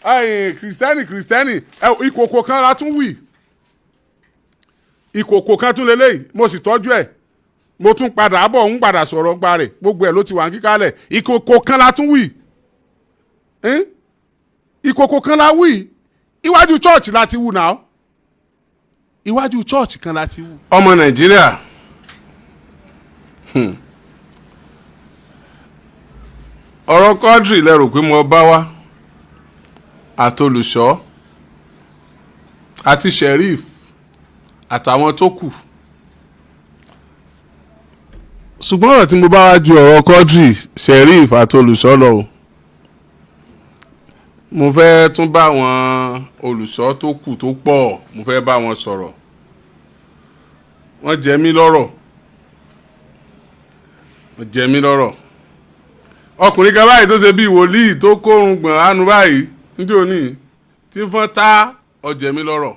Kìrìsìtẹ́nì, kìrìsìtẹ́nì, ìkòkò kan la tún wì, ìkòkò kan tún lélẹ́yìí. Mo sì tọ́jú ẹ̀, mo tún padà bọ̀, ń padà sọ̀rọ̀ nípa rẹ̀. Gbogbo ẹ̀ ló ti wà ní kíkálẹ̀. Ìkòkò kan la tún wì, ìkòkò kan la wì. Iwájú church la ti wù náà, iwájú church kan la ti wù. Ọmọ Nàìjíríà, ọ̀rọ̀ Quadri lẹ́rù pé mo bá wá àtolùṣọ́ àti sheriff àtàwọn tó kù, ṣùgbọ́n ọ̀rọ̀ tí mo bá wá ju ọ̀rọ̀ Quadri, sheriff àtolùṣọ́ lọ o. Mo fẹ́ tún bá àwọn olùṣọ́ tó kù tó pọ̀, mo fẹ́ bá wọn sọ̀rọ̀. Wọ́n jẹ mí lọ́rọ̀, wọ́n jẹ mí lọ́rọ̀. Ọkùnrin kan báyìí tó ṣe bíi wòlíì tó kórun gbọ̀n ánu báyìí níjó ní tí ń fọ́n tá, ó jẹ mí lọ́rọ̀.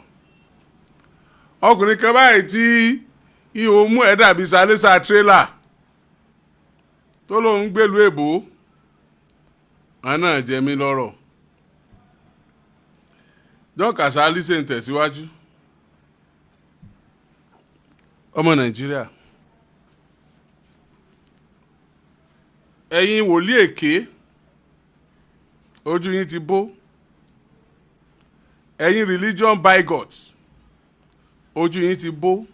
Ọkùnrin kan báyìí tí ihò mú ẹ̀ dàbí sálẹ́sà tírélà tó lóun gbèlú èbó, àwọn náà jẹ mí lọ́rọ̀. John Kasali ṣe ń tẹ̀síwájú. Ọmọ Nàìjíríà, ẹ̀yin wòlíì èké, ojú yín ti bó. Ẹ̀yin religion bigots, ojú yín ti bó.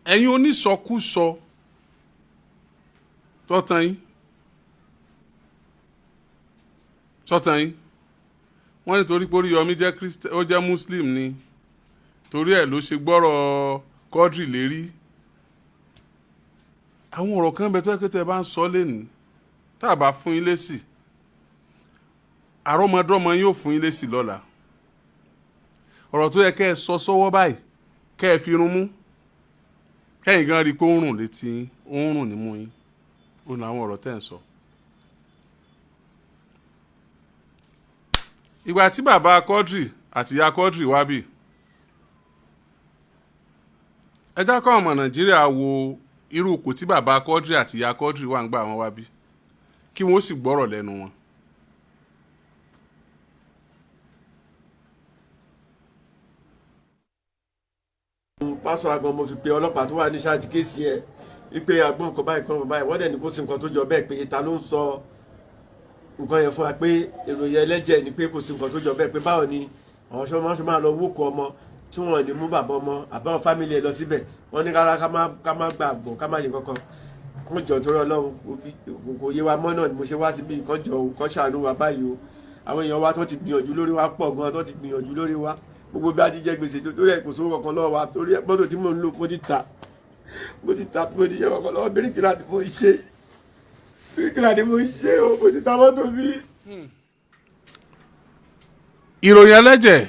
Ẹ̀yin onísọkúsọ, tọ́tàn yín, tọ́tàn yín. Wọ́n ní torí pé Oríyọmí jẹ́ Christian, ó jẹ́ Muslim ni, torí ẹ̀ ló ṣe gbọ́rọ̀ Quadri lérí. Àwọn ọ̀rọ̀ kan bẹ tó yẹ pé tẹ́ ẹ bá ń sọ lẹ́nu, tá a bá fún yín lésì, àrọ́mọdọ́mọ yóò fún yín lésì lọ́la. Ọ̀rọ̀ tó yẹ kẹ́ ẹ sọ sọ́wọ́ báyìí, kẹ́ ẹ fi irun mú, kẹ́yìn gan rí i pé ó ń rùn létí yín, ó ń rùn nímú yín, ó ní àwọn ọ̀rọ̀ tẹ́ ẹ̀ ń sọ. Ìgbà tí bàbá Quadri àti ìyá Quadri wá bì, ẹ já kọ́ ọmọ Nàìjíríà wo irú ipò tí bàbá Quadri àti ìyá Quadri wà ń gbà wọn wá bí, kí wọ́n sì gbọ́rọ̀ lẹ́nu wọn. Pásọ agbọn, mo fi pe ọlọ́pàá tó wà ní ṣáàtì case ẹ̀ wípé agbọn nǹkan báyìí kan báyìí. Wọ́n dẹ̀ ní kó sí nǹkan tó jọ bẹ́ẹ̀, pé ta ló ń sọ nǹkan yẹn fún wa, pé ìròyìn ẹlẹ́jẹ̀ ni, pé kò sí nǹkan tó jọ bẹ́ẹ̀, pé báwo ni àwọn ṣọ́ máa ṣe máa lọ wókò ọmọ tí wọ́n ní mú bàbá ọmọ àbáwọn family ẹ̀ lọ síbẹ̀. Wọ́n ní rárá, ká má gbàgbọ́, ká má ṣe kankan kán jọ torí Ọlọ́run. Kò yé wa mọ́ náà ni mo ṣe wá síbi. Kán jọ, kán ṣàánú wa báyìí o. Àwọn èèyàn wa tó ti gbìyànjú lórí wa pọ̀ gan, tó ti gbìyànjú lórí wa. Gbogbo bí a ti jẹ gbèsè tó, torí ẹ kò sówó kankan lọ́wọ́ wa. Torí ẹ mọ́tò tí mò ń lò, mo ti tà, mo ti tà, mo ti yẹ kankan lọ́wọ́. Bíríkìlà ni mo ń ṣe, bíríkìlà ni mo ń ṣe o, mo ti ta mọ́tò mi. Ìròyìn ẹlẹ́jẹ̀,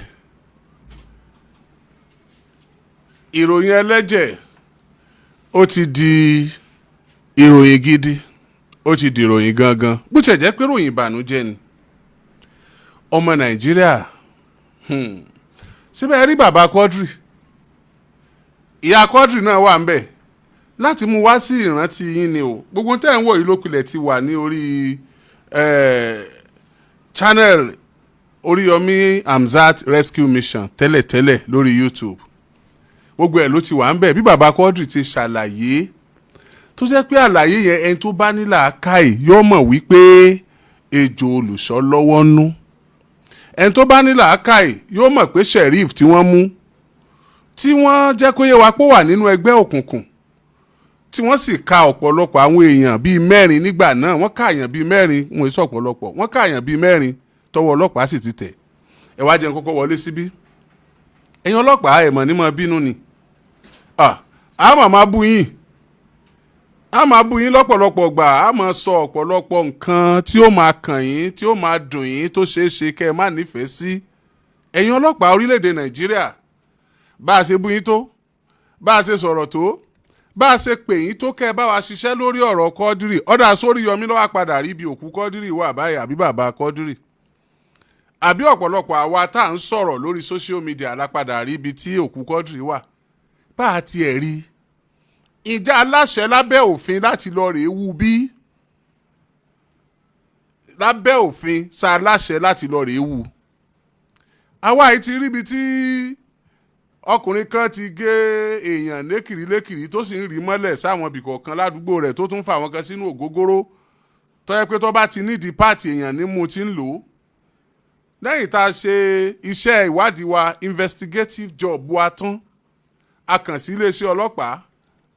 ìròyìn ẹlẹ́jẹ̀, ó ti di ìròyìn gidi, ó ti di ìròyìn gangan, bó tiẹ̀ jẹ́ pé ìròyìn ìbànújẹ́ ni. Ọmọ Nàìjíríà, síbẹ̀ rí bàbá Quadri, ìyá Quadri náà wà ń bẹ̀ láti mú wá sí ìrántí yín ni o. Gbogbo tẹ́ ń wò yìí lópinlẹ̀ ti wà ní orí channel Oríyọmí Hamzat Rescue Mission tẹ́lẹ̀tẹ́lẹ̀ lórí YouTube. Gbogbo ẹ̀ ló ti wà ń bẹ̀ bí bàbá Quadri ti ṣàlàyé, tó jẹ́ pé àlàyé yẹn, ẹni tó bá ní làákàyè yóò mọ̀ wípé ejò olùṣọ́ lọ́wọ́ nú. Ẹni tó bá ní làákàyè yóò mọ̀ pé sheriff tí wọ́n mú, tí wọ́n jẹ́ kó yé wa pé ó wà nínú ẹgbẹ́ òkùnkùn, tí wọ́n sì ka ọ̀pọ̀lọpọ̀ àwọn èèyàn bíi mẹ́rin nígbà náà. Wọ́n ká èèyàn bíi mẹ́rin, wọn èso ọ̀pọ̀lọpọ̀, wọ́n ká èèyàn bíi mẹ́rin tọwọ́ ọlọ́pàá sì ti tẹ̀. Ẹ wá jẹun kọ́kọ́ wọlé síbí. Ẹ̀yin ọlọ́pàá, ẹ̀ mọ̀ ní mọ̀ bínú ni. A máa bú yín, a máa bú yín lọ́pọ̀lọpọ̀ gbà, a máa sọ ọ̀pọ̀lọpọ̀ nǹkan tí ó máa kàn yín, tí ó máa dùn yín, tó ṣeé ṣe kẹ́ ẹ má nífẹ̀ẹ́ sí. Ẹ̀yin ọlọ́pàá orílẹ̀-èdè Nàìjíríà, bá a ṣe bú yín tó, bá a ṣe sọ̀rọ̀ tó, bá a ṣe pè yín tó, kẹ́ ẹ bá wa ṣiṣẹ́ lórí ọ̀rọ̀ Quadri, ọ̀dà sórí Yọmí lọ́wọ́ padà rí ibi òkú Quadri wà báyìí, àbí bàbá Quadri, àbí ọ̀pọ̀lọpọ̀ àwa tá à ń sọ̀rọ̀ lórí social media lápadà rí ibi tí òkú Quadri wà. Bá a tiẹ̀ rí ìjà aláṣẹ lábẹ́ òfin láti lọ rèé wú bí Lábẹ́ òfin, sa láṣẹ láti lọ rèé wù. Àwa yìí ti ríbi tí ọkùnrin kan ti gé èèyàn lékìrí lékìrí, tó sì ń rí mọ́lẹ̀ sáwọn ibì kọ̀ọ̀kan ládùúgbò rẹ̀, tó tún fa àwọn kan sínú ògógóró, tó yẹ pé tó bá ti nídìí part èèyàn nímú ti ń lò ó. Lẹ́yìn tá a ṣe iṣẹ́ ìwádìí wa, investigative job wa tán, a kàn sí iléeṣẹ́ ọlọ́pàá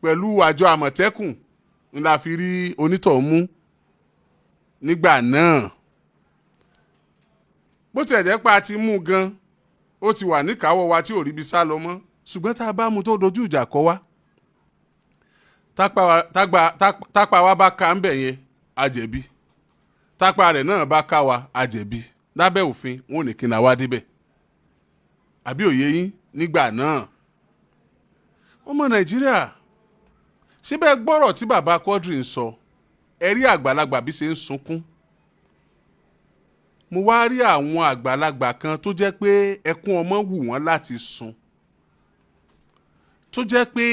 pẹ̀lú àjọ Àmọ̀tẹ́kùn ń la fi rí onítọ̀hún mú nígbà náà. Bó tiẹ̀ jẹ́ pé a ti mú un gan, ó ti wà níkàáwọ́ wa tí ò ríbi sá lọ mọ́, ṣùgbọ́n tá a bá mú tó dojú ìjà kọ wá, tápá wa bá ka ń bẹ̀ yẹn, a jẹ̀bi. Tápá rẹ̀ náà bá ká wa, a jẹ̀bi. Lábẹ́ òfin, wọn ò ní kí n wá débẹ̀. Àbí òye yín nígbà náà? Ọmọ Nàìjíríà, síbẹ̀ gbọ́rọ̀ tí bàbá Quadri ń sọ, ẹ rí àgbàlagbà bí ṣe ń sunkún. Mo wá rí àwọn àgbàlagbà kan tó jẹ́ pé ẹkún ọmọ wù wọ́n láti sun, tó jẹ́ pé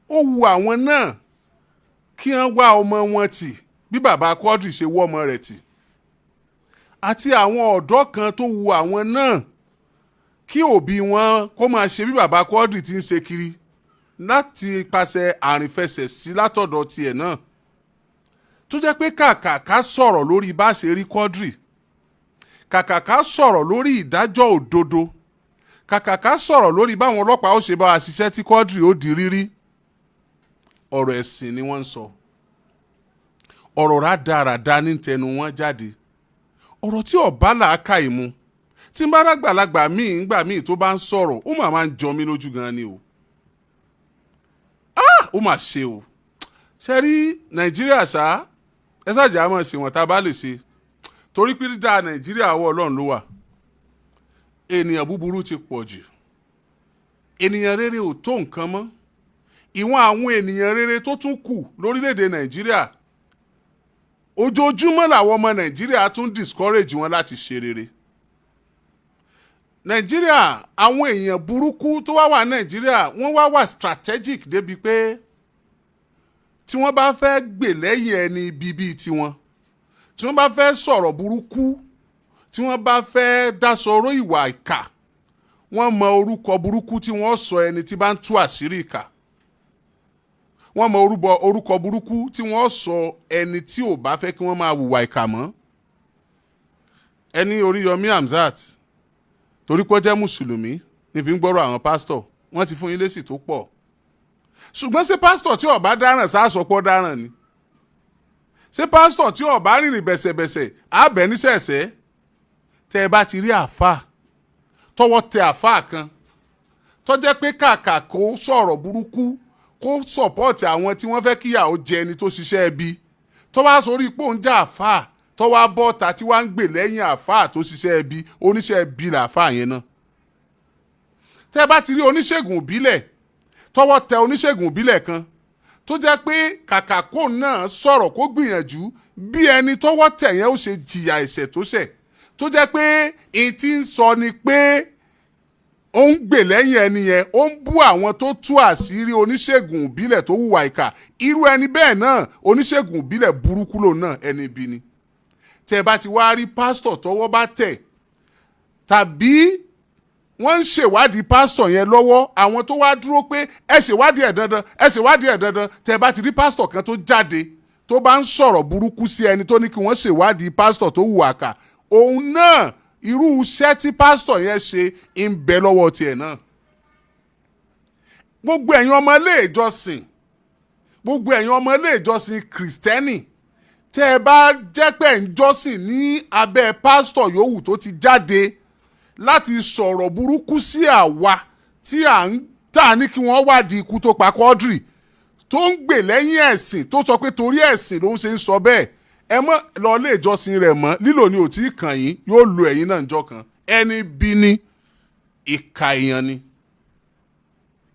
ó wu àwọn náà kí wọ́n wá ọmọ wọn tì bí bàbá Quadri ṣe wọ́ ọmọ rẹ̀ tì, àti àwọn ọ̀dọ́ kan tó wu àwọn náà kí òbí wọn kó máa ṣe bí bàbá Quadri ti ń ṣe kiri láti pàṣẹ àrìnfẹsẹ̀ sí látọ̀dọ̀ tiẹ̀ náà, tó jẹ́ pé kàkà ká sọ̀rọ̀ lórí bá ṣe rí Quadri, kàkà ká sọ̀rọ̀ lórí ìdájọ́ òdodo, kàkà ká sọ̀rọ̀ lórí báwọn ọlọ́pàá ó ṣe bá wa ṣiṣẹ́ tí Quadri ó di rírí, ọ̀rọ̀ ẹ̀sìn ni wọ́n ń sọ, ọ̀rọ̀ rádaràda ní tẹnu wọn jáde, ọ̀rọ̀ tí ọ̀bá làákàyè mu. Tí n bá rágbàlagbà míì ńgbà míì tó bá ń sọ̀rọ̀, ó mà máa ń jọ mí lójú gan ni o. Ah, ó mà ṣe o. Ṣe rí Nàìjíríà ṣá, ẹ ṣáàjà máa ṣe wọ́n tá a bá lè ṣe, torí pé dídá Nàìjíríà, ọwọ́ Ọlọ́run ló wà. Ènìyàn búburú ti pọ̀ jù, ènìyàn rere ò tó nǹkan mọ́. Ìwọ̀n àwọn ènìyàn rere tó tún kù lórílẹ̀‐èdè Nàìjíríà, ojoojúmọ́ làwọn ọmọ Nàìjíríà tún discourage wọn láti ṣe rere. Nàìjíríà, àwọn èèyàn burúkú tó wá wà Nàìjíríà, wọ́n wá wà strategic débi pé tí wọ́n bá fẹ́ gbè lẹ́yìn ẹni ibi bíi tiwọn, tí wọ́n bá fẹ́ sọ̀rọ̀ burúkú, tí wọ́n bá fẹ́ dáṣọró ìwà ìkà, wọ́n mọ orúkọ burúkú tí wọ́n sọ ẹni tí bá ń tú àṣírí ìkà. Wọ́n mọ orúkọ burúkú tí wọ́n sọ ẹni tí ò bá fẹ́ kí wọ́n máa hùwà ìkà mọ́. Ẹni Oríyọmí Hamzat, torí pé ó jẹ́ mùsùlùmí ní fi ń gbọ́rọ̀ àwọn pásítọ̀, wọ́n ti fún yín lésì tó pọ̀. Ṣùgbọ́n ṣé pásítọ̀ tí ó bá dáràn sáàsọpọ̀ dáràn ni? Ṣé pásítọ̀ tí ó bá rìnrìn bẹ̀sẹ̀bẹ̀sẹ̀ àbẹ̀ nísẹ̀sẹ̀? Tẹ́ ẹ bá ti rí àáfàá tọwọ́ tẹ, àáfàá kan tó jẹ́ pé kàkà kó sọ̀rọ̀ burúkú, kó support àwọn tí wọ́n fẹ́ kíyàwó jẹ ẹni tó ṣiṣẹ́ ẹbí, tó bá sọ orí pò ń já àáfàá, tó wá bọ́ta tí wàá ń gbè lẹ́yìn àáfàá tó ṣiṣẹ́ ẹbí, oníṣẹ́ ẹbí làáfàá yẹn náà. Tẹ́ ẹ bá ti rí oníṣègùn ìbílẹ̀, tọwọ́ tẹ oníṣègùn ìbílẹ̀ kan tó jẹ́ pé kàkà kó náà sọ̀rọ̀, kó gbìyànjú bí ẹni tọwọ́ tẹ̀ yẹn ó ṣe jìyà ẹ̀ṣẹ̀ tó ṣẹ̀, tó jẹ́ pé èyí tí ń sọ ni pé ó ń gbè lẹ́yìn ẹni yẹn, ó ń bú àwọn tó tú àṣírí oníṣègùn ìbílẹ̀ tó hùwà ìkà, irú ẹni bẹ́ẹ̀ náà, oníṣègùn ìbílẹ̀ burúkú lòun náà, ẹni ibi ni. Tẹ́ ẹ bá ti wá rí pásítọ̀ tọwọ́ bá tẹ̀, tàbí wọ́n ń ṣèwádìí pásítọ̀ yẹn lọ́wọ́, àwọn tó wá dúró pé ẹ ṣèwádìí ẹ̀ dandan, ẹ ṣèwádìí ẹ̀ dandan, tẹ́ ẹ bá ti rí pásítọ̀ kan tó jáde tó bá ń sọ̀rọ̀ burúkú sí ẹni tó ní kí wọ́n ṣèwádìí pásítọ̀ tó hùwà kà, òun náà, irú iṣẹ́ tí pásítọ̀ yẹn ṣe ń bẹ lọ́wọ́ tiẹ̀ náà. Gbogbo ẹ̀yin ọmọ ilé ìjọsìn, gbogbo ẹ̀yin ọmọ ilé ìjọsìn Kìrìsìtẹ́nì, tẹ́ ẹ bá jẹ́ pé ẹ̀ ń jọ́sìn ní abẹ́ pásítọ̀ yòówù tó ti jáde láti sọ̀rọ̀ burúkú sí àwa tí à ń tà ní kí wọ́n wádìí ikú tó pa Quadri, tó ń gbè lẹ́yìn ẹ̀sìn, tó sọ pé torí ẹ̀sìn ló ń ṣe ń sọ bẹ́ẹ̀, ẹ mọ́ lọ ilé ìjọsìn rẹ̀ mọ́. Lílò ni ò tí ì kàn yín, yóò lo ẹ̀yin náà njọ́ kan. Ẹni bí ní ìka èèyàn ni.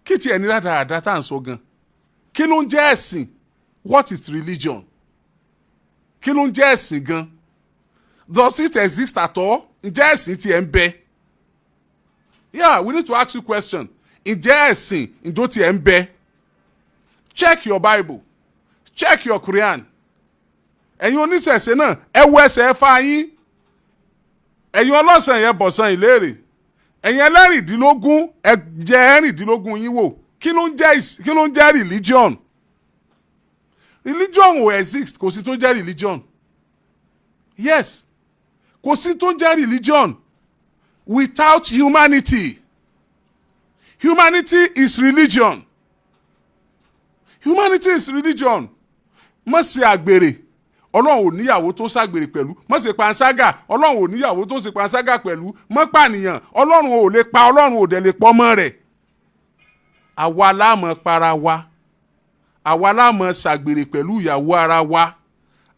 Kí tiẹ̀ ní rádaràda tá à ń sọ gan? Kí ló ń jẹ́ ẹ̀sìn? What is religion? Kí ló ń jẹ́ ẹ̀sìn gan? Does it exist at all? Ǹjẹ́ ẹ̀sìn tiẹ̀ ń bẹ? Yeah, we need to ask you question. Ǹjẹ́ ẹ̀sìn, ǹjọ́ tiẹ̀ ń bẹ? Check your Bible, check your Quran. Ẹ̀yin oníṣẹ̀ṣe náà, ẹ wo ẹsẹ̀ Ifá yín. Ẹ̀yin ọlọ́sàn yẹn bọ̀sán ìléèrè. Ẹ̀yin ẹlẹ́rìndínlógún, ẹ jẹ́ ẹ̀rìndínlógún yín wò. Kí ló ń jẹ́ religion? Religion ò exist. Kò sí tó jẹ́ religion. Yes, kò sí tó jẹ́ religion without humanity. Humanity is religion. Humanity is religion. Má ṣe àgbèrè, Ọlọ́run ò níyàwó tó ṣàgbèrè pẹ̀lú. Má ṣe panṣágà, Ọlọ́run ò níyàwó tó ṣe panṣágà pẹ̀lú. Má pànìyàn, Ọlọ́run ò lè pa, Ọlọ́run ò dẹ̀ lè pọ́ mọ́ rẹ̀. Àwa la máa para wa, àwa la máa ṣàgbèrè pẹ̀lú ìyàwó ara wa,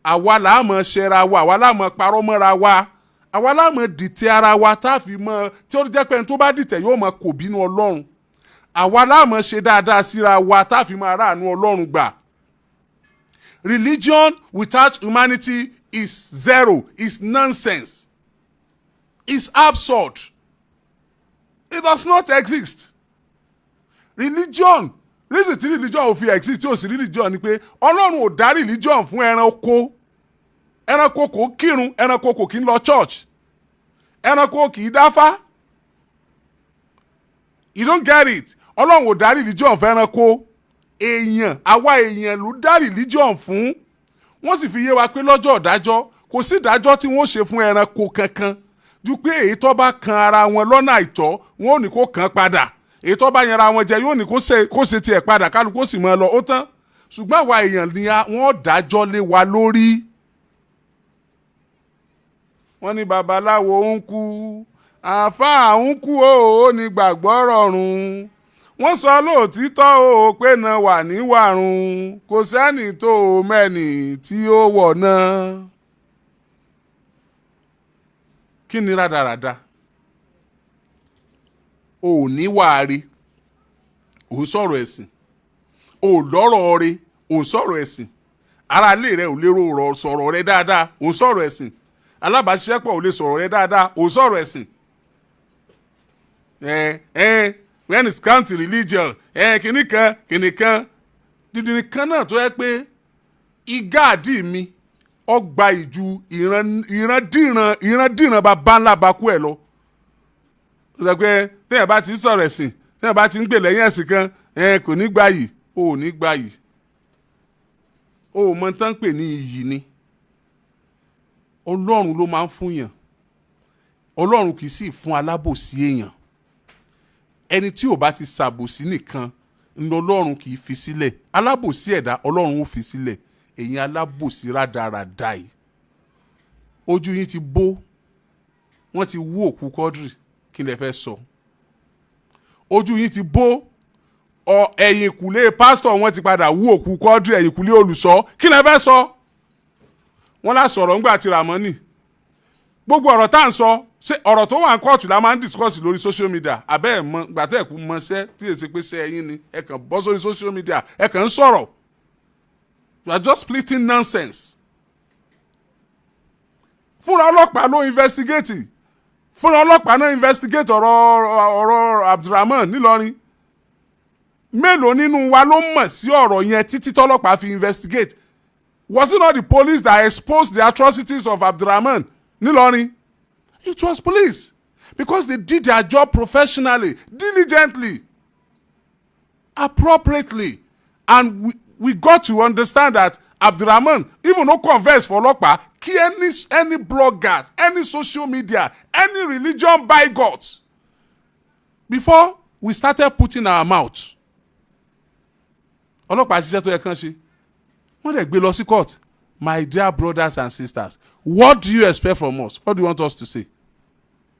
àwa la máa ṣẹra wa, àwa la máa parọ́ mọ́ra wa, àwa la máa dìtẹ̀ ara wa, tá a fi mọ́ tí ó jẹ́ pé ẹni tó bá dìtẹ̀ yóò máa kò bínú Ọlọ́run. Àwa la máa ṣe dáadáa síra wa, tá a fi máa ráàánú Ọlọ́run gbà. Religion without humanity is zero, is nonsense, is absurd. It does not exist. Religion, reason tí religion ò fi exist, tí ò sí religion, ni pé Ọlọ́run ò dá religion fún ẹranko. Ẹranko kò kírun, ẹranko kò kí ń lọ church, ẹranko kì í dáfá. You don't get it. Ọlọ́run ò dá religion fún ẹranko. Èèyàn, àwa èèyàn ló dá religion fún. Wọ́n sì fi yé wa pé lọ́jọ́ ìdájọ́, kò sí ìdájọ́ tí wọ́n ṣe fún ẹranko kankan ju pé èyí tó bá kan ara wọn lọ́nà àìtọ́, wọn ò ní kó kàn padà. Èyí tó bá yanra wọn jẹ, yóò ní kó ṣe tiẹ̀ padà, kálukú sì máa lọ, ó tán. Ṣùgbọ́n àwa èèyàn ni wọ́n dájọ́ lé wa lórí. Wọ́n ní babaláwo ń kú, àáfàá ń kú, ó ní gbàgbọ́ rọrùn. Wọ́n sọ lóòtítọ́ ó pé náà wà ní wàrùn, kò sẹ́ni tó mẹ́ni tí ó wọ̀ náà. Kí ni rádaràda? O ò ní wàárí, ò ń sọ̀rọ̀ ẹ̀sìn. O ò lọ́rọ̀ rí, ò ń sọ̀rọ̀ ẹ̀sìn. Ará ilé rẹ ò lérò sọ̀rọ̀ rẹ dáadáa, ò ń sọ̀rọ̀ ẹ̀sìn. Alábàáṣiṣẹ́pọ̀ ò lè sọ̀rọ̀ rẹ dáadáa, ò ń sọ̀rọ̀ ẹ̀sìn. Ẹ ẹ, when it comes to religion, ẹ kìnnì kan kìnnì kan dídìrín kan náà tó yẹ pé igá àdì mi ọgbà ìju ìrandíran ìrandíran bàbá ńlá bakú ẹ lọ. Ó sọ pé téèyàn bá ti ń sọ̀rọ̀ ẹ̀sìn, téèyàn bá ti ń gbè lẹ́yìn ẹ̀sìn kan, ẹ kò ní gbayì. O ò ní gbayì, o ò mọ tán pè ní iyì ni. Ọlọ́run ló máa ń fún yàn. Ọlọ́run kì í sì fún alábòsí èèyàn. Ẹni tí ò bá ti ṣàbòsí nìkan ń lọ Ọlọ́run kì í fi sílẹ̀. Alábòsí ẹ̀dá, Ọlọ́run ó fi sílẹ̀. Ẹ̀yin alábòsí rádaràda yìí, ojú yín ti bó. Wọ́n ti wú òkú Quadri, kí lẹ fẹ́ sọ? Ojú yín ti bó. Ọ ẹ̀yìnkùlé pásítọ̀, wọn ti padà wú òkú Quadri, ẹ̀yìnkùlé olùṣọ́, kí lẹ fẹ́ sọ? Wọ́n lá sọ̀rọ̀ ńgbà tí Ramoni. Gbogbo ọ̀rọ̀ tá à ń sọ, ṣé ọ̀rọ̀ tó wà ní kóòtù la máa ń discuss lórí social media? Àbẹ́ ẹ̀ mọ gbàtẹ́ ẹ̀kú mọṣẹ́ tí èsì pé ṣe ẹ̀yin ni ẹ kàn bọ́ sórí social media, ẹ kàn ń sọ̀rọ̀. You are just splitting nonsense. Fúnra ọlọ́pàá ló investigate, fúnra ọlọ́pàá náà investigate ọ̀rọ̀ Abdulrahman nílọrin. Mélòó nínú wa ló mọ̀ sí ọ̀rọ̀ yẹn títí tọ́lọ́pàá fi investigate? Was it not the police that exposed the atrocities of Abdulrahman nílọrin? It was police, because they did their job professionally, diligently, appropriately, and we got to understand that Abdulrahman even no confess for ọlọ́pàá. Kí any blogger, any social media, any religion bigot, before we started putting our mouth. Ọlọ́pàá ṣiṣẹ́ tó yẹ kán ṣe, wọ́n dẹ̀ gbé lọ sí court. My dear brothers and sisters, what do you expect from us? What do you want us to say?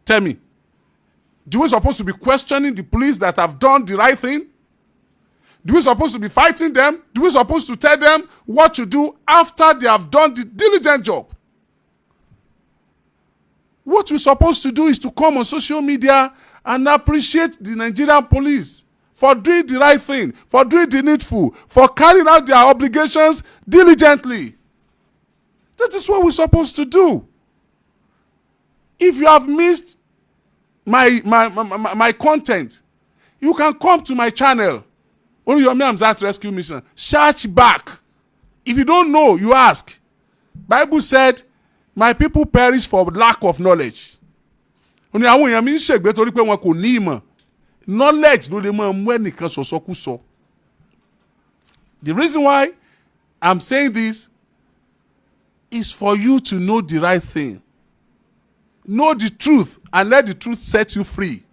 Tell me, do we supposed to be questioning the police that have done the right thing? Do we supposed to be fighting them? Do we supposed to tell them what to do after they have done the diligent job? What we supposed to do is to come on social media and appreciate the Nigerian police for doing the right thing, for doing the needful, for carrying out their obligations diligently. That is what we're supposed to do. If you have missed my content, you can come to my channel, Oriyomi Hamzat Rescue Mission. Search back. If you don't know, you ask. Bible said, "My people perish for lack of knowledge." Ó ní àwọn èèyàn mi ń ṣègbé torí pé wọn kò ní ìmọ̀. Knowledge ló lè máa mú ẹnìkan sọ̀sọ́kúsọ. The reason why I'm saying this is for you to know the right thing, know the truth, and let the truth set you free.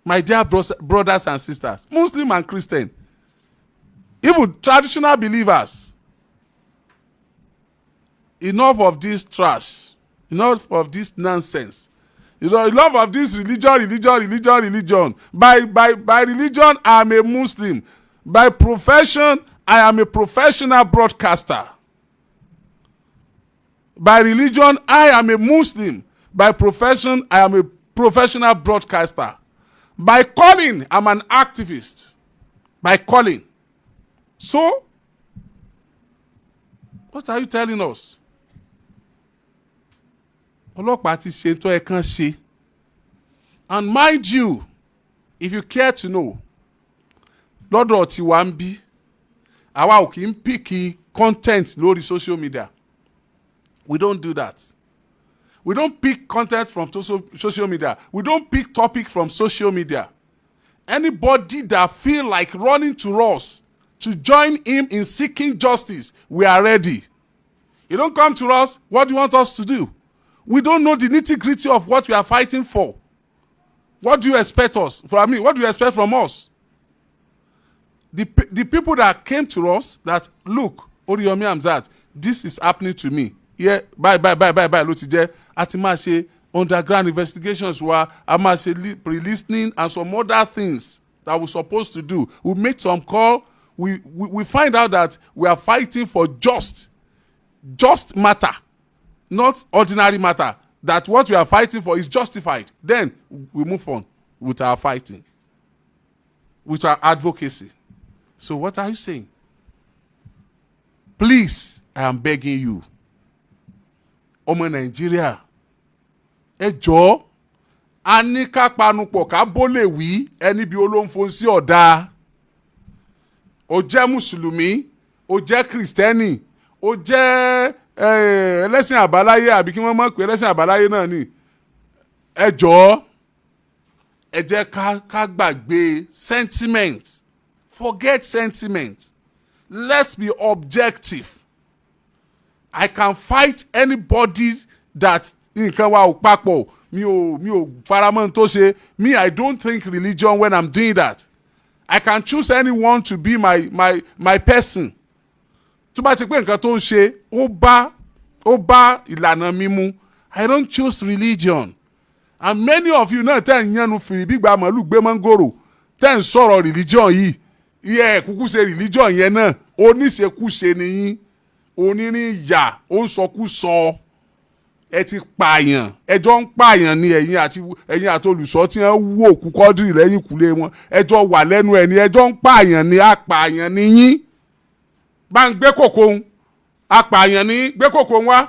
My dear brothers and sisters, Muslim and Christian, even traditional believers, enough of this trash, enough of this nonsense, enough of this religion, religion, religion, religion. By religion, I am a Muslim. By profession, I am a professional broadcaster. By religion, I am a Muslim. By profession, I am a professional broadcaster. By calling, I'm an activist. By calling. So what are you telling us? Ọlọ́pàá ti ṣe tó ẹ kàn ṣe. And mind you, if you care to know, lọ́dọ̀ tiwa ń bí, àwa ò kì í pick content lórí social media. We don't do that. We don't pick content from social media. We don't pick topic from social media. Anybody that feel like running to us to join him in seeking justice, we are ready. You don't come to us, what do you want us to do? We don't know the nitty-gritty of what we are fighting for. What do you expect us? For I mean, what do you expect from us? The people that came to us that, "Look, Oriyomi Hamzat, this is happening to me here, bye bye bye bye bye," ló ti jẹ́ a ti máa ṣe underground investigations wa, a máa ṣe pre-listening and some other things that we supposed to do. We make some call, we find out that we are fighting for just matter, not ordinary matter, that what we are fighting for is justified. Then we move on with our fighting, with our advocacy. So what are you saying? Please, I am begging you, ọmọ Nàìjíríà, ẹ jọ̀ọ́, a ní ká panupọ̀ ká bólè wí ẹni bí olóńfo sí ọ̀dà. Ó jẹ́ Mùsùlùmí, ó jẹ́ Kìrìsìtẹ́nì, ó jẹ́ ẹlẹ́sìn àbáláyé, àbí kí wọ́n mọ̀ pé ẹlẹ́sìn àbáláyé náà ni, ẹ jọ̀ọ́, ẹ jẹ́ ká gbàgbé sentiment. Forget sentiment, let's be objective. I can fight anybody that nǹkan wa ò papọ̀, mi ò faramọ́ n tó ṣe. Me, I don't think religion when I'm doing that. I can choose anyone to be my person tó bá ti pé nǹkan tó ń ṣe ó bá ìlànà mi mu. I don't choose religion. And many of you náà tẹ̀ ń yánu fìrì gbígba màálù gbé mọ́ngòrò, tẹ̀ ń sọ̀rọ̀ religion yìí yẹ kúkú ṣe religion yẹn náà, oníṣekúṣe nìyí, onírin ìyà, ó ń sọkúsọ. Ẹ ti pààyàn, ẹjọ́ ń pààyàn ni ẹ̀yin àti ẹ̀yin àti olùṣọ́ tí wọ́n wú òkú Quadri lẹ́yìn kùlé wọn, ẹjọ́ wà lẹ́nu ẹ̀ ni, ẹjọ́ ń pààyàn ni, apààyàn ni yín. Bá ń gbé kòkó ń apààyàn ní, gbé kòkó ń wá,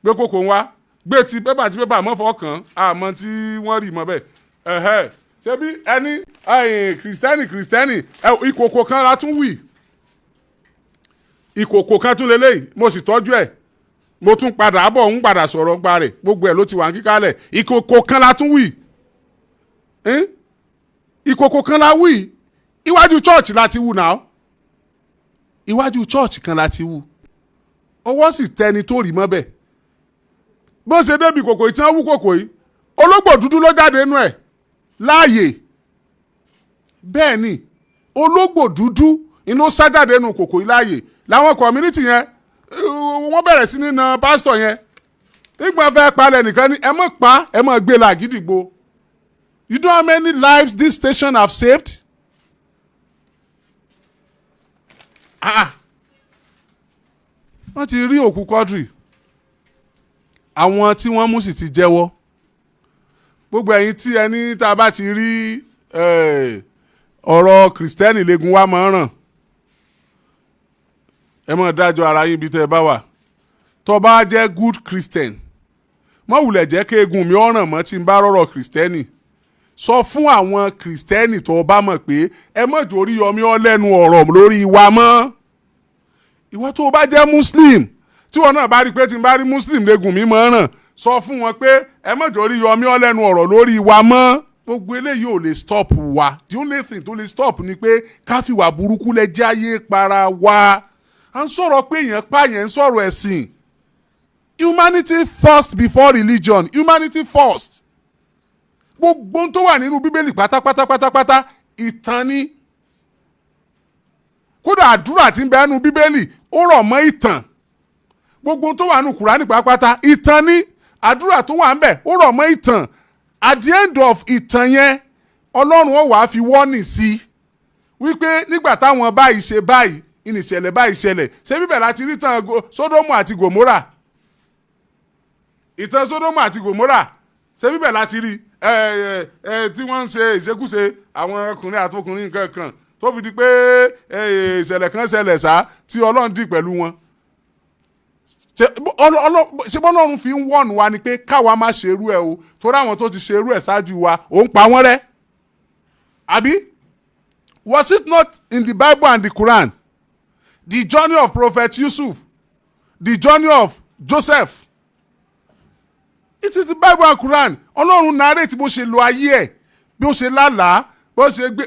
gbé kòkó ń wá, gbé ti pépà, ti pépà mọ́fọ́ kàn àmọ́ tí wọ́n rì mọ́ bẹ́ẹ̀. Ẹ̀hẹ́, ṣebí ẹni Kìrìsìtẹ́nì, Kìrìsìtẹ́nì, ìkòkò kan la tún wì, ìkòkò kan tún lélẹ́yìí. Mo sì tọ́jú ẹ̀, mo tún padà bọ̀, ń padà sọ̀rọ̀ nípa rẹ̀. Gbogbo ẹ̀ ló ti wà ní kíkálẹ̀. Ìkòkò kan la tún wì, ìkòkò kan la wì. Iwájú church la ti wù náà, iwájú church kan la ti wù. Ọwọ́ sì tẹni tó rí mọ́ bẹ́ẹ̀. Bó ṣe débi kòkò yìí tí wọ́n wú kòkò yìí, ológbò dúdú ló jáde nínú ẹ̀ láàyè. Bẹ́ẹ̀ ni, ológbò dúdú inú sájáde nínú kòkò yìí láàyè. Làwọn community yẹn, wọ́n bẹ̀rẹ̀ sí ní na pásítọ̀ yẹn. Nígbà fẹ́ palẹ̀ nìkan ni ẹ mọ̀ pa, ẹ mọ̀ gbé la àgídìgbò. You know how many lives this station have saved? Ah, wọ́n ti rí òkú Quadri, àwọn tí wọ́n mú sì ti jẹ́wọ́. Gbogbo ẹ̀yin tí ẹni tá a bá ti rí ọ̀rọ̀ Kìrìsìtẹ́nì lẹ́gùn wa máa ń ràn, ẹ máa dájọ́ ara yín bí tẹ́ ẹ bá wà. Tó bá jẹ́ good Christian, mọ́ wulẹ̀ jẹ́ kéegun mi ọ̀ràn mọ́ tí n bá rọ̀rọ̀ Kìrìsìtẹ́nì. Sọ fún àwọn Kìrìsìtẹ́nì tó bá mọ̀ pé ẹ mọ̀ jórí yọmí ọ lẹ́nu ọ̀rọ̀ lórí wa mọ́. Ìwọ tó o bá jẹ́ Muslim, tí wọn náà bá rí i pé tí n bá rí Muslim lẹ́gùn mi mọ́ ràn, sọ fún wọn pé ẹ má jọ̀ọ́ Oríyọmí ọlẹ́nu ọ̀rọ̀ lórí wa mọ́. Gbogbo eléyìí ò lè stop wa. The only thing tó lè stop ni pé ká fìwà burúkú lẹ jẹ́ ayé para wa. À ń sọ̀rọ̀ pé èèyàn pààyàn, ń sọ̀rọ̀ ẹ̀sìn. Humanity first before religion. Humanity first. Gbogbo ohun tó wà nínú Bíbélì pátápátá pátápátá, ìtàn ni. Kódà àdúrà tí ń bẹ nínú Bíbélì, ó rọ̀ mọ́ ìtàn. Gbogbo ohun tó wà nínú Kùránì pátápátá, ìtàn ni. Àdúrà tó wà ń bẹ, ó rọ̀ mọ́ ìtàn. At the end of ìtàn yẹn, Ọlọ́run ó wàá fi wọ́nì sí i wípé nígbà táwọn báyìí ṣe báyìí, ìnìṣẹ̀lẹ̀ báyìí ṣẹlẹ̀. Ṣé bíbẹ̀ láti rí tàn Sódómù àti Gòmórà? Ìtàn Sódómù àti Gòmórà, ṣé bíbẹ̀ láti rí ẹ ẹ ẹ tí wọ́n ń ṣe ìṣekúṣe, àwọn ọkùnrin àti ọkùnrin, nǹkan kan tó fi di pé ìṣẹ̀lẹ̀ kan ṣẹlẹ̀ sá tí Ọlọ́run dì pẹ̀lú wọn? Ṣé bọ́lọ́run fi ń wọ̀nù wa ni pé káwa má ṣerú ẹ̀ o, torí àwọn tó ti ṣerú ẹ̀ ṣáájú wa, òun pa wọ́n rẹ́, àbí? Was it not in the Bible and the Quran, the journey of Prophet Yusuf, the journey of Joseph? It is the Bible and Quran. Ọlọ́run narrate bó ṣe lo ayé ẹ̀, bí ó ṣe lálàá, bó ṣe gbé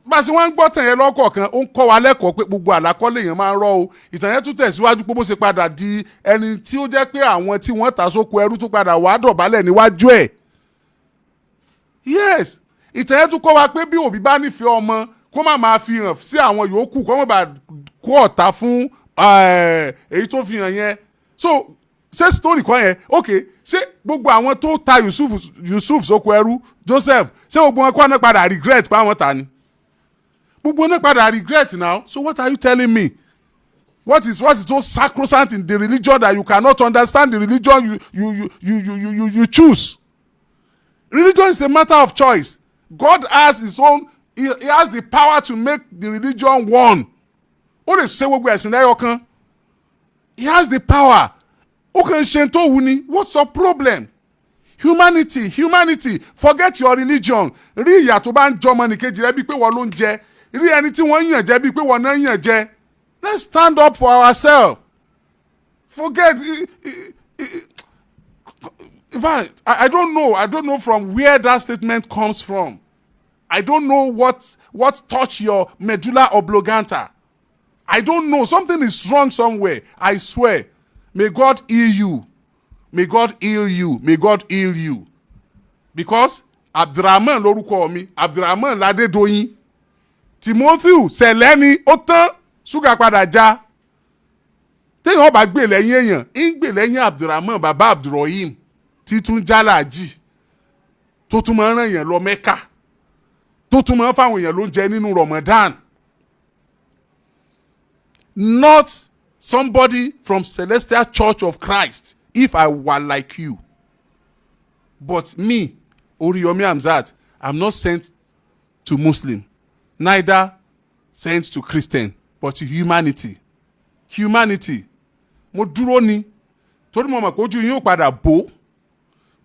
bá a ṣe wọ́n ń gbọ́ tàn yẹn lọ́kọ̀ọ̀kan, ó ń kọ́ wa lẹ́kọ̀ọ́ pé gbogbo àlákọ́ lèèyàn máa ń rọ́ o. Ìtàn yẹn tún tẹ̀síwájú pé bó ṣe padà di ẹni tí ó jẹ́ pé àwọn tí wọ́n tà sóko ẹrú tún padà wàá dọ̀bálẹ̀ níwájú ẹ̀. Yes, ìtàn yẹn tún kọ́ wa pé bí òbí bá nífẹ̀ẹ́ ọmọ, kó má máa fi hàn sí àwọn yòókù, kó má bàa kó ọ̀tá fún èyí tó fi hàn yẹn. So ṣé story kọ́ yẹn? Ok, ṣé gbogbo àwọn tó ta Yusuf sóko ẹrú, Joseph, ṣé gbogbo wọn kọ́ náà padà regret pé àwọn ta ni? Gbogbo náà padà regret now. So what are you telling me? What is so sacrosanct in the religion that you cannot understand the religion you choose? Religion is a matter of choice. God has his own, he has the power to make the religion one. Ó lè ṣe gbogbo ẹ̀sìn lẹ́yọ kan. He has the power. Ó kàn ń ṣe tó wù ní. What's your problem? Humanity, humanity. Forget your religion. Rí ìyà tó bá ń jọmọ nìkejì rẹ bíi pé wọ́n ló ń jẹ. Rí ẹni tí wọ́n ń yàn jẹ bíi pé wọ́n náà ń yàn jẹ. Let's stand up for ourselves. Forget. In fact, I don't know. I don't know from where that statement comes from. I don't know what touch your medulla oblongata. I don't know. Something is wrong somewhere. I swear. May God heal you. May God heal you. May God heal you. Because Abdulrahman lórúkọ mi, Abdulrahman Ládédoyin. Timothy sẹ̀lẹ́ ni ó tán, ṣúgà padà já. Téèyàn bá gbè lẹ́yìn èèyàn, ń gbè lẹ́yìn Abdulrahman bàbá Abdulrahim títún jálàjì, tó tún máa ń ràn yàn lọ Mẹ́kà, tó tún máa ń fáwọn èèyàn lóúnjẹ nínú Ramadan. Not somebody from Celestial Church of Christ, if I were like you. But me, Oriyomi Hamzat, I'm not sent to Muslim, neither sent to Christian, but to humanity. Humanity. Mo dúró ni torí mo mọ̀ pé ojú yín ó padà bò.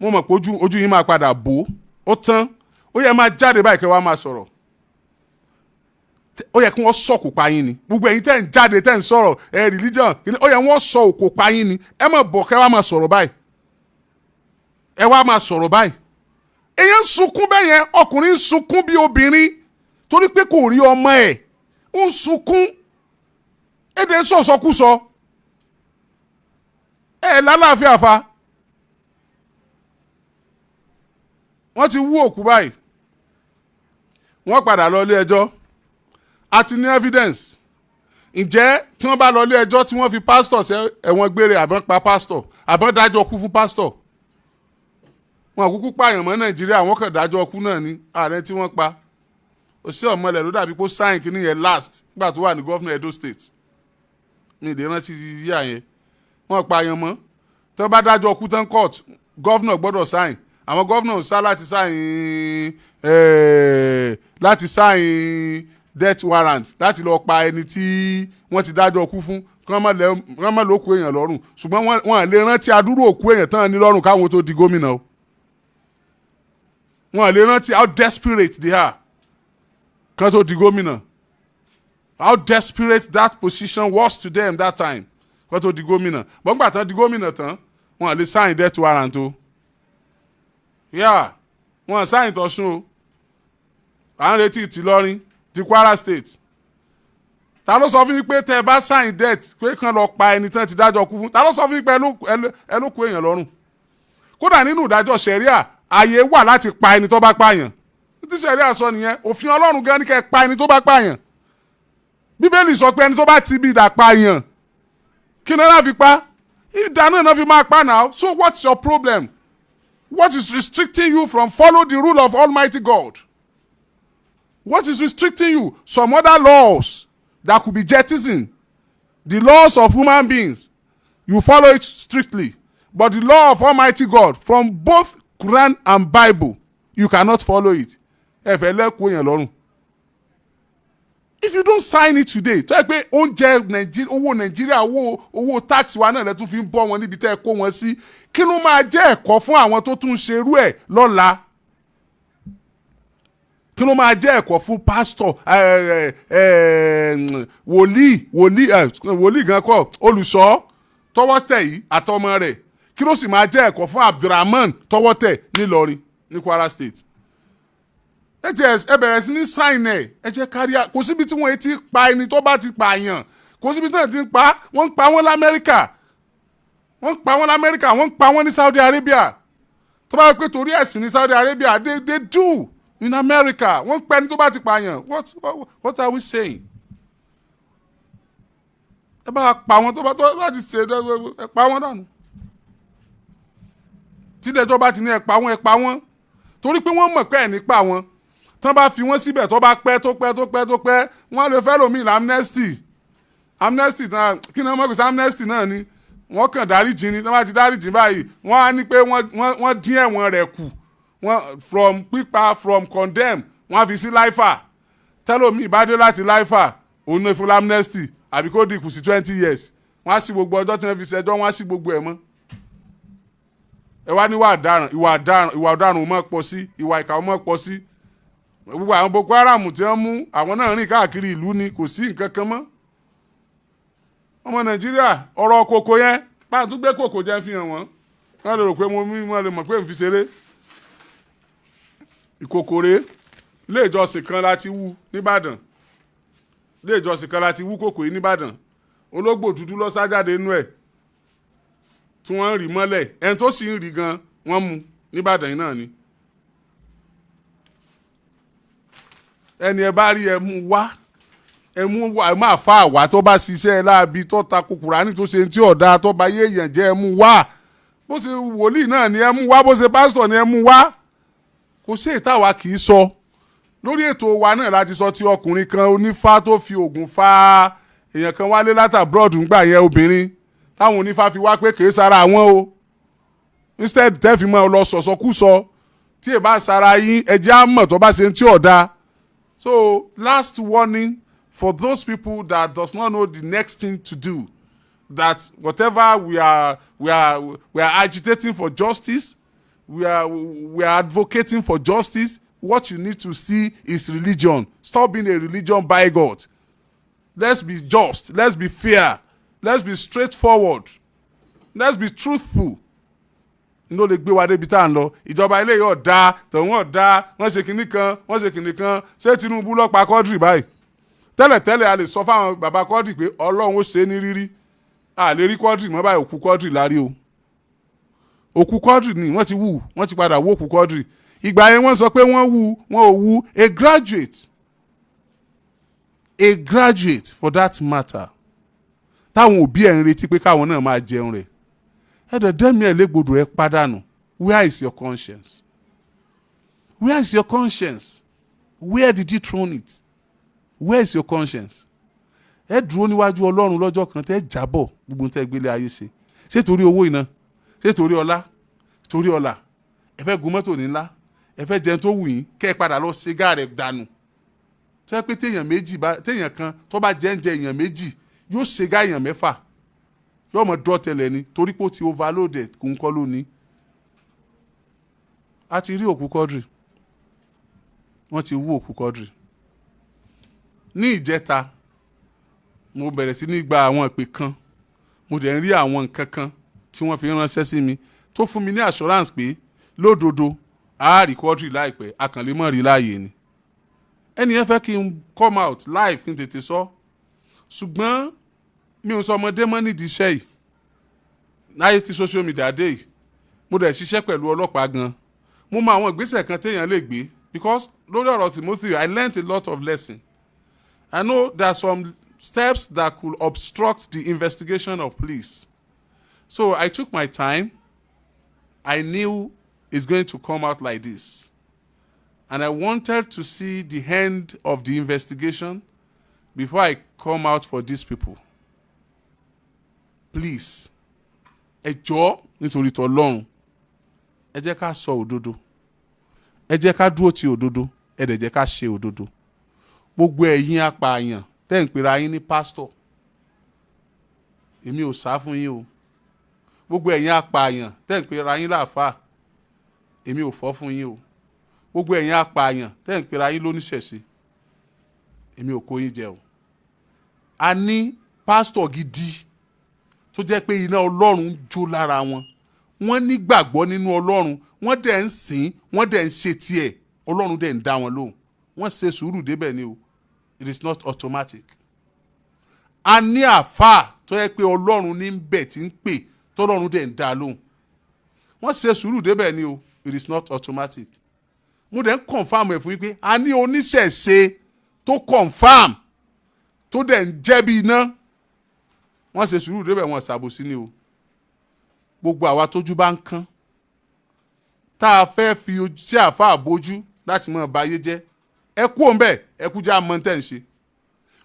Mo mọ̀ pé ojú yín máa padà bò. Ó tán, ó yẹ máa jáde báyìí kẹ́ wá máa sọ̀rọ̀. Ó yẹ kí wọ́n sọ̀kò pa yín ni. Gbogbo ẹ̀yin tẹ́ ń jáde, tẹ́ ń sọ̀rọ̀ ẹ̀ religion, ó yẹ wọ́n sọ òkò pa yín ni. Ẹ má bọ̀ kẹ́ wá máa sọ̀rọ̀ báyìí. Ẹ wá máa sọ̀rọ̀ báyìí. Èèyàn ń sunkún bẹ́ẹ̀ yẹn, ọkùnrin ń sunkún bí obìnrin torí pé kò rí ọmọ ẹ̀, ó ń sunkún, èdè ń sọ̀sọ́kúsọ. Ẹ lálàáfíà fa. Wọ́n ti wú òkú báyìí, wọ́n padà lọ ilé ẹjọ́. A ti ní evidence. Ǹjẹ́ tí wọ́n bá lọ ilé ẹjọ́, tí wọ́n fi pásítọ̀ sí ẹ̀wọ̀n gbére, àbọ̀n pa pásítọ̀, àbọ̀n dájọ́ kú fún pásítọ̀? Wọn àkúkú pààyàn mọ́ Nàìjíríà, wọ́n kàn dájọ́ kú náà ní. Ààrẹ tí wọ́n pa, Oshiomhole, ló dàbí pé ó sign kínní yẹn last nígbà tó wà ní governor Edo State. Mi ìdè rántí yíyá yẹn. Wọ́n pààyàn mọ́. Tí wọ́n bá dájọ́ kú tán, court, governor gbọ́dọ̀ sign. Àwọn governor sá láti sign death warrant láti lọ pa ẹni tí wọ́n ti dájọ́ kú fún, kí wọ́n má lókù èèyàn lọ́rùn. Ṣùgbọ́n wọ́n lè rántí adúrú òkú èèyàn tán ní lọ́rùn káwọn tó di gómìnà o. Wọ́n lè rántí how desperate they are kán tó di gómìnà. How desperate that position was to them that time kó tó di gómìnà. Bọ́ngbà tán di gómìnà tán, wọn lè sign death warrant o. Yeah, wọn sign tọ̀sùn o. À ń retí tìlọrin, ti Kwara State. Ta ló sọ fún yín pé tẹ ẹ bá sign death pé kàn lọ pa ẹni tán ti dájọ́ kú fún? Ta ló sọ fún yín pé ẹ ló kó èèyàn lọ́rùn? Kódà nínú ìdájọ́ sẹ̀ríà, ààyè wà láti pa ẹni tó bá pààyàn. Tí sẹ̀ríà sọ nìyẹn. Òfin Ọlọ́run gan ni kẹ́ ẹ pa ẹni tó bá pààyàn. Bíbélì sọ pé ẹni tó bá ti bí idà pààyàn, kí ni wọ́n fi pa? Idà náà fi máa pa now. So what's your problem? What is restricting you from follow the rule of Almighty God? What is restricting you? Some other laws that could be jettisoned. The laws of human beings, you follow it strictly, but the law of Almighty God from both Quran and Bible, you cannot follow it. Ẹ fẹ́ lẹ́kọ̀ọ́ yẹn lọ́rùn. If you don't sign it today, tó yẹ pé oúnjẹ Nàìjíríà, owó Nàìjíríà, owó tax wa náà lẹ tún fi ń bọ́ wọn níbi tẹ́ ẹ kó wọn sí, kí ló máa jẹ́ ẹ̀kọ́ fún àwọn tó tún ṣerú ẹ̀ lọ́la? Kí ló máa jẹ́ ẹ̀kọ́ fún pásítọ̀, wòlíì, wòlíì gan kọ́, olùṣọ́ tọwọ́ tẹ̀ yìí àtọmọ rẹ̀? Kí ló sì máa jẹ́ ẹ̀kọ́ fún Abdulrahman tọwọ́ tẹ̀ nílọrin, ní Kwara State? Ẹ ti ẹ bẹ̀rẹ̀ sí ní sign ẹ̀. Ẹ jẹ́ kárí. Kò síbi tí wọ́n ti pa ẹni tó bá ti pààyàn. Kò síbi tí wọ́n ti ń pa. Wọ́n ń pa wọ́n lamẹ́ríkà, wọ́n ń pa wọ́n lamẹ́ríkà, wọ́n ń pa wọ́n ní Saudi Arabia. Tó bá yẹ pé torí ẹ̀sìn ní Saudi Arabia, they do in America. Wọ́n ń pa ẹni tó bá ti pààyàn. What are we saying? Ẹ bá pa wọn tó bá ti ṣe, ẹ pa wọn dànù. Tílẹ̀jọ́ bá ti ní ẹ pa wọn, ẹ pa wọn, torí pé wọ́n mọ̀ pé ẹ̀ ní pa wọn. Tán bá fi wọ́n síbẹ̀, tó bá pẹ́, tó pẹ́, tó pẹ́, tó pẹ́, wọ́n lè fẹ́ lómi amnesty. Amnesty tán, kí ni wọ́n mọ̀ pé amnesty náà ni? Wọ́n kàn dáríjì ni. Tí wọ́n bá ti dáríjì báyìí, wọ́n á ní pé wọ́n dín ẹ̀wọ̀n rẹ̀ kù. Wọ́n from pípa, from condemn, wọ́n á fi sí lifer. Tẹ́lómi ìbádé láti lifer, òun ní fún amnesty, àbí kó dínkù sí 20 years. Wọ́n á sí gbogbo ọjọ́ tí wọ́n fi ṣẹjọ́, wọ́n á sí gbogbo ẹ̀ mọ́. Ẹ wá ní ìwà ọ̀daràn, ìwà ọ̀daràn, ìwà ọ̀daràn ò mọ̀ pọ̀ sí, ìwà ìkà ò mọ̀ pọ̀ sí. Gbogbo àwọn Boko Haram tí wọ́n mú, àwọn náà rìn káàkiri ìlú ni, kò sí nǹkan kan mọ́. Ọmọ Nàìjíríà, ọ̀rọ̀ kòkò yẹn, bá a tún gbé kòkò jẹ́ fi hàn wọ́n, wọ́n lè rò pé mo mí, wọ́n lè mọ̀ pé n fi ṣeré. Ìkòkòrè, ilé ìjọsìn kan láti wú nìbàdàn. Ilé ìjọsìn kan láti wú kòkò yìí nìbàdàn. Ológbò dúdú ló sá jáde nínú ẹ̀ tí wọ́n ń rí mọ́lẹ̀. Ẹni tó sì ń rí gan, wọ́n mú nìbàdàn yìí náà ni. Ẹni ẹ bá rí, ẹ mú wá, ẹ mú wá. Ẹ máa fa àwa tó bá ṣiṣẹ́ láabi, tó ta Kùránì, tó ṣe tí ọ̀dà, tó bá yé èèyàn jẹ́, ẹ mú wá. Bó ṣe wòlíì náà ni, ẹ mú wá. Bó ṣe pásítọ̀ ni, ẹ mú wá. Kò sí ìtawà kì í sọ lórí ètò wa náà láti sọ ti ọkùnrin kan onífá tó fi oògùn fa èèyàn kan wálé láti abroad ńgbà yẹn, obìnrin táwọn onífá fi wá pé kìí sara àwọn o. Instead tẹ́ fi mọ́ ọ lọ sọ̀sọ́kúsọ tí ì bá sara yín, ẹ jẹ́ á mọ̀ tó bá ṣe ń tí ọ̀dà. So last warning for those people that does not know the next thing to do, that whatever we are agitating for justice, we are advocating for justice, what you need to see is religion. Stop being a religion by God. Let's be just, let's be fair, let's be straightforward, let's be truthful. Ló lè gbé wa débi tá à ń lọ. Ìjọba ilé yóò da tọ̀hún ọ̀dà, wọ́n ṣe kinní kan, wọ́n ṣe kinní kan. Ṣé Tinubu ló pa Quadri báyìí? Tẹ́lẹ̀tẹ́lẹ̀, a lè sọ fáwọn bàbá Quadri pé Ọlọ́run ó ṣe é ní rírí. A lè rí Quadri mọ́ báyìí. Òkú Quadri lárí o. Òkú Quadri ni wọ́n ti wú, wọ́n ti padà wú òkú Quadri. Ìgbà yẹn, wọ́n sọ pé wọ́n wú, wọ́n ò wú. A graduate, a graduate for that matter, táwọn òbí ẹ̀ ń retí pé káwọn náà máa jẹun rẹ̀, ẹ dẹ̀ dẹ́mi ẹ̀ légbodò, ẹ pàdánù. Where is your conscience? Where is your conscience? Where did you throw it? Where is your conscience? Ẹ dúró níwájú Ọlọ́run lọ́jọ́ kan tẹ́ jábọ̀ gbogbo tẹ́ gbélé ayé ṣe. Ṣé torí owó iná? Ṣé torí ọlá? Torí ọlà, ẹ fẹ́ gun mọ́tò ńlá, ẹ fẹ́ jẹun tó wù yín, kẹ́ ẹ padà lọ ṣe gáà rẹ̀ dànù. Tó yẹ pé téèyàn méjì bá, téèyàn kan tó bá jẹ́ ń jẹ èèyàn méjì, yóò ṣe gá èèyàn mẹ́fà, yóò mọ dọ́ tẹ́lẹ̀ ni, torí pé ó ti overloaded. Kò ń kọ́ lónìí. A ti rí òkú Quadri, wọ́n ti wú òkú Quadri ní ìjẹta. Mo bẹ̀rẹ̀ sí ní gba àwọn ìpè kan, mo dẹ̀ ń rí àwọn nǹkan kan tí wọ́n fi ránṣẹ́ sí mi tó fún mi ní assurance pé lódodo a rí Quadri láìpẹ́, a kàn lè mọ̀ rí láàyè ni. Ẹni yẹn fẹ́ kí n come out live, kí n tètè sọ, ṣùgbọ́n mi ò sọ ọmọdé mọ́ nídìí iṣẹ́ yìí láyé tí social media dé yìí. Mo dẹ̀ ṣiṣẹ́ pẹ̀lú ọlọ́pàá gan. Mo mọ àwọn ìgbésẹ̀ kan téèyàn lè gbé, because lórí ọ̀rọ̀ Timothy, I learnt a lot of lesson. I know there are some steps that could obstruct the investigation of police, so I took my time. I knew it's going to come out like this, and I wanted to see the end of the investigation before I come out for these people. Please, ẹ jọ̀ọ́, nítorí tọlọ́run, ẹ jẹ́ ká sọ òdodo, ẹ jẹ́ ká dúró ti òdodo, ẹ dẹ̀ jẹ́ ká ṣe òdodo. Gbogbo ẹ̀yin apààyàn tẹ́ ń pera yín ní pásítọ̀, èmi ò sá fún yín o. Gbogbo ẹ̀yin apààyàn tẹ́ ń pera yín láàfáà, èmi ò fọ́ fún yín o. Gbogbo ẹ̀yin apààyàn tẹ́ ń pera yín lóníṣẹ̀ṣe, èmi ò kó yín jẹ o. A ní pásítọ̀ gidi tó jẹ́ pé iná Ọlọ́run ń jó lára wọn. Wọ́n nígbàgbọ́ nínú Ọlọ́run, wọ́n dẹ̀ ń sìn, wọ́n dẹ̀ ń ṣe tiẹ̀, Ọlọ́run dẹ̀ ń dá wọn lóhùn. Wọ́n ṣe sùúrù débẹ̀ ni o. It is not automatic. A ní àáfàá tó yẹ pé Ọlọ́run ní bẹ̀ tí ń pè, tọ́lọ́run dẹ̀ ń dá lóhùn. Wọ́n ṣe sùúrù débẹ̀ ni o. It is not automatic. Mo dẹ̀ ń confirm ẹ̀ fún yín pé a ní oníṣẹ̀ṣe tó confirm, tó dẹ̀ ń jẹ́ bí iná. Wọ́n ṣe sùúrù débẹ̀, wọ́n ṣàbòsí ni o. Gbogbo àwa tójú bá ń kán, tá a fẹ́ fi sí àáfàá bójú láti mọ̀ báyé jẹ́, ẹ kú òun bẹ́ẹ̀, ẹ kú jẹ́ àmọ́ tẹ̀ ń ṣe.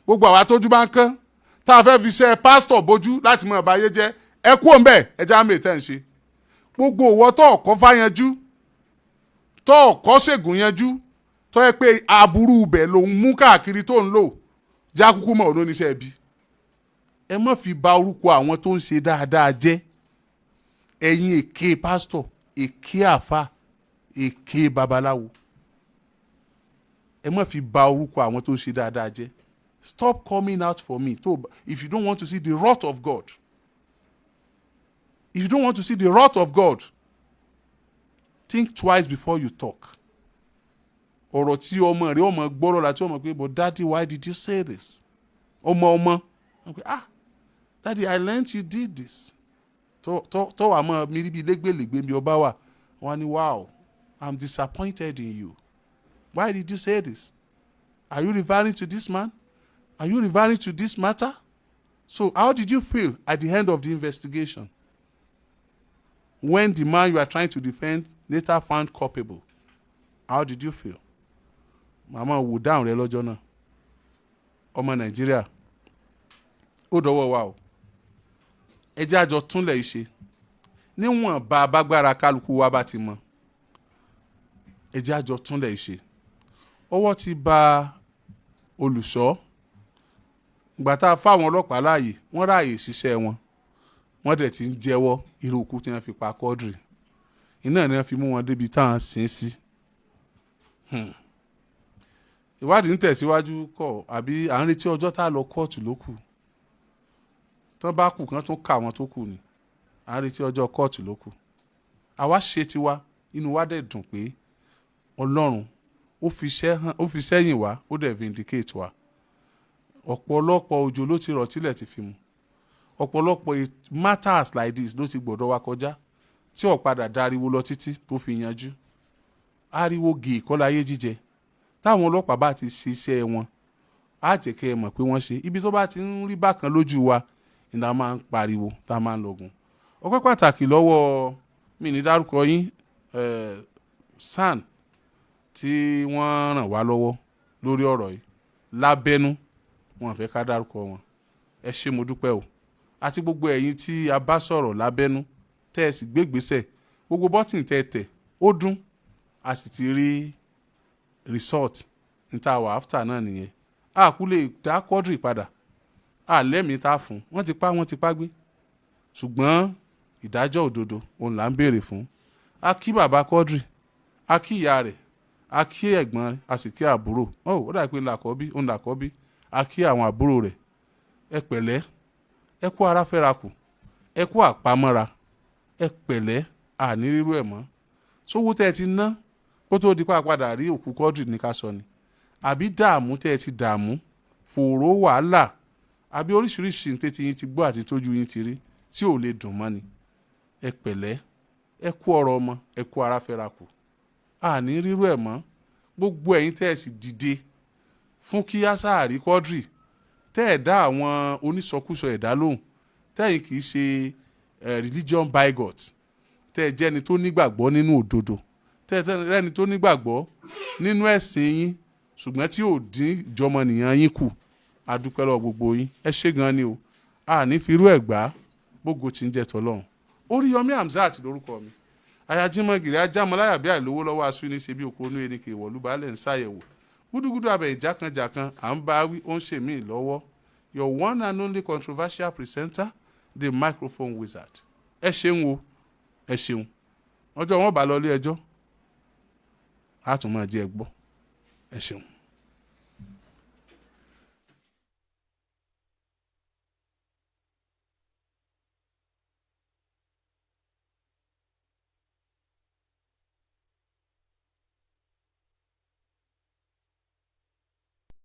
Gbogbo àwa tójú bá ń kán, tá a fẹ́ fi ṣe pásítọ̀ bójú láti mọ̀ báyé jẹ́, ẹ kú òun bẹ́ẹ̀, ẹ já mẹ́ tẹ̀ ń ṣe. Gbogbo òwò tó ọ̀kọ́ fáyanjú, tó ọ̀kọ́ ṣègùn yanjú, tó yẹ pé aburú ibẹ̀ lòún mú káàkiri tó ń lò, já kúkú mọ̀ oníṣẹ́ ibi. Ẹ má fi ba orúkọ àwọn tó ń ṣe dáadáa jẹ́. Ẹ̀yin èké pásítọ̀, èké àfa, èké babaláwo, ẹ má fi ba orúkọ àwọn tó ń ṣe dáadáa jẹ́. Stop coming out for me tó if you don't want to see the wrath of God. If you don't want to see the wrath of God, think twice before you talk. Ọ̀rọ̀ tí ọmọ rẹ ọmọ gbọ́rọ̀ láti ọmọ pé, "But Daddy, why did you say this?" Ọmọ ọmọ, "Ah, Daddy, I learnt you did this." Tó wà mọ́ mi ríbi lẹ́gbẹ̀lẹ́gbẹ̀ bí ọba wà, wọ́n á ní, "Wow, I'm disappointed in you. Why did you say this? Are you referring to this man? Are you referring to this matter?" So how did you feel at the end of the investigation when the man you are trying to defend later found culpable? How did you feel? Màmá wò dáhùn rẹ lọ́jọ́ náà. Ọmọ Nàìjíríà, ó dọwọ́ wa o. Ẹ jẹ́ àjọ túnlẹ̀ yìí ṣe níwọ̀n bá abágbára kálukú wa bá ti mọ. Ẹ jẹ́ àjọ túnlẹ̀ yìí ṣe. Ọwọ́ ti ba olùṣọ́. Ìgbà tá a fáwọn ọlọ́pàá láàyè, wọ́n ráàyè ṣiṣẹ́ wọn, wọ́n dẹ̀ ti ń jẹ́wọ́ irú ikú tí wọ́n fi pa Quadri. Iná ni wọ́n fi mú wọn débi táwọn sin sí. Ìwádìí ń tẹ̀síwájú kọ̀, àbí à ń retí ọjọ́ tá a lọ kóòtù ló kù. Tán bá kù kán tún kà wọ́n tó kù ni. À ń retí ọjọ́ kóòtù ló kù. Àwa ṣe tiwa, inú wa dẹ̀ dùn pé Ọlọ́run ó fi iṣẹ́ hàn, ó fi sẹ́yìn wá, ó dẹ̀ vindicate wa. Ọ̀pọ̀lọpọ̀ òjò ló ti rọ̀ tílẹ̀ ti fi mu. Ọ̀pọ̀lọpọ̀ matters like this ló ti gbọ́dọ̀ wa kọjá tí ó padà dariwo lọ títí tó fi yanjú. Ariwo gèè kọ́ láyé jíjẹ. Táwọn ọlọ́pàá bá ti ṣiṣẹ́ wọn, á jẹ́ kẹ́ ẹ mọ̀ pé wọ́n ṣe. Ibi tó bá ti ń rí bákan lójú wa ni a máa ń pariwo, tá a máa ń lọgun. Ọpẹ́ pàtàkì lọ́wọ́ mi ní dárúkọ yín, SAN tí wọ́n ràn wá lọ́wọ́ lórí ọ̀rọ̀ yìí lábẹ́nú, wọn fẹ́ ká dárúkọ wọn. Ẹ ṣé, mo dúpẹ́ o. Àti gbogbo ẹ̀yin tí a bá sọ̀rọ̀ lábẹ́nú, tẹ́ ẹ sì gbégbèsè, gbogbo button tẹ́ ẹ tẹ̀ ó dún, a sì ti rí result ní tá a wà after náà nìyẹn. A kú lè dá Quadri padà, a lẹ́mìí tá a fún. Wọ́n ti pa, wọ́n ti pa gbé, ṣùgbọ́n ìdájọ́ òdodo òun là ń béèrè fún. A kí bàbá Quadri, a kí ìyá rẹ̀, a kí ẹ̀gbọ́n rẹ̀, a sì kí àbúrò. Ó dà pé làkọ́bí òun làkọ́bí. A kí àwọn àbúrò rẹ̀. Ẹ pẹ̀lẹ́, ẹ kú ara fẹ́ra kù, ẹ kú àpamọ́ra, ẹ pẹ̀lẹ́, àní rírú ẹ̀ mọ́. Sówó tẹ́ ẹ ti ná kó tó di pa padà rí òkú Quadri ní ká sọ ni, àbí dààmú tẹ́ ẹ ti dààmú, fòòró, wàhálà, àbí oríṣiríṣi ní tẹ́tí yín ti gbọ́ àti tójú yín ti rí tí ò lè dùn mọ́ ni? Ẹ pẹ̀lẹ́, ẹ kú ọ̀rọ̀ ọmọ, ẹ kú ara fẹ́ra kù, àní rírú ẹ̀ mọ́. Gbogbo ẹ̀yin tẹ́ ẹ sì dìde fún kí ásáàrí Quadri, tẹ́ ẹ̀ dá àwọn onísọkúsọ ẹ̀dá lóhùn, tẹ́yìn kì í ṣe religion bigot, tẹ́ ẹ jẹ́ni tó nígbàgbọ́ nínú òdodo, tẹ́ ẹ rẹ́ni tó nígbàgbọ́ nínú ẹ̀sìn yín, ṣùgbọ́n tí ò dín ìjọmọnìyàn yín kù, a dúpẹ́ lọ́wọ́ gbogbo yín. Ẹ ṣé gan ni o. A ní fi irú ẹ̀ gbá gbogbo tí ń jẹ́ tọ́lọ́run. Oríyọmí Hamzat lórúkọ mi. Ayajímọ̀gìrì ajámọ́láyà bí àìlówó lọ́wọ́ aṣọ ní ṣe bí oko onú ẹni kì í wọ̀lú baálẹ̀ ń ṣàyẹ̀wò gúdúgúdú abẹ ìjákànjàkan à ń bá wí, ó ń ṣe mí lọ́wọ́. Your one and only controversial presenter, the microphone wizard. Ẹ ṣeun o, ẹ ṣeun. Ọjọ́ wọn bá lọ ilé ẹjọ́, á tún máa jẹ́ ẹ gbọ́. Ẹ ṣeun.